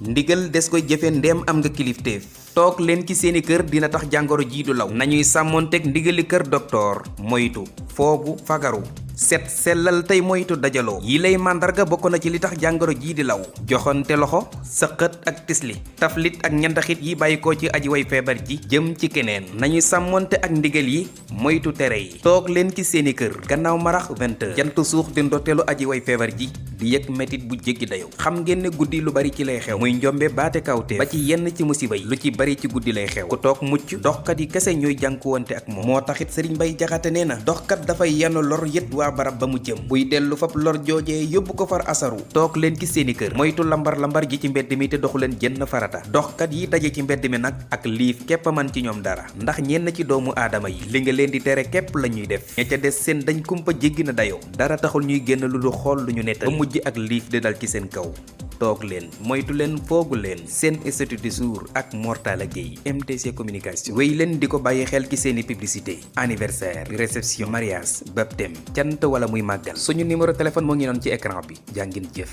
ndigal des koy jëfe ndéem am nga kilifteef toog leen ci seeni kër dina tax jàngoro ji du law nañuy sàmmoonteeg ndigali kër docteur moytu foogu fagaru set sellal tey moytu dajaloo yi lay màndarga bokk na ci li tax jàngoro jii di law joxante loxo sëqët ak tisli taflit ak ñandaxit yi bàyyi ko ci aji way feebar ji jëm ci keneen nañuy sàmmonte ak ndigal yi moytu tere yi toog leen ci seeni kër gannaaw marax 20 heures jant suux di ndorteelu aji way feebar ji di yëg métit bu jéggi dayo xam ngeen ne guddi lu bari ci lay xew muy njombe baate kawte ba ci yenn ci musiba yi lu ci bari ci guddi lay xew ku toog mucc doxkat yi kese ñooy jànkuwante ak moom moo taxit sëriñ Bay Jaxate nee na doxkat dafay yenn lor yët waa barab ba mu jëm buy dellu fab lor joojee yóbbu ko far asaru toog leen ci seeni kër moytu lambar ji ci mbedd mi te doxu leen jënn farata doxkat yi daje ci mbedd mi nag ak liif képp man ci ñoom dara ndax ñenn ci doomu aadama yi li nga leen di tere képp la ñuy def ña ca des seen dañ kumpa jéggi na dayoo dara taxul ñuy génn lu du xool lu ñu nettal ba mujj ak liif di dal ci seen kaw toog leen moytu leen foogu leen seen institut du jour ak Mortala Gueye MTC communication wéy leen di ko bàyyi xel ci seeni publicité anniversaire réception mariage baptême cant wala muy màggal suñu numéro téléphone moo ngi noon ci écran bi jàngin jëf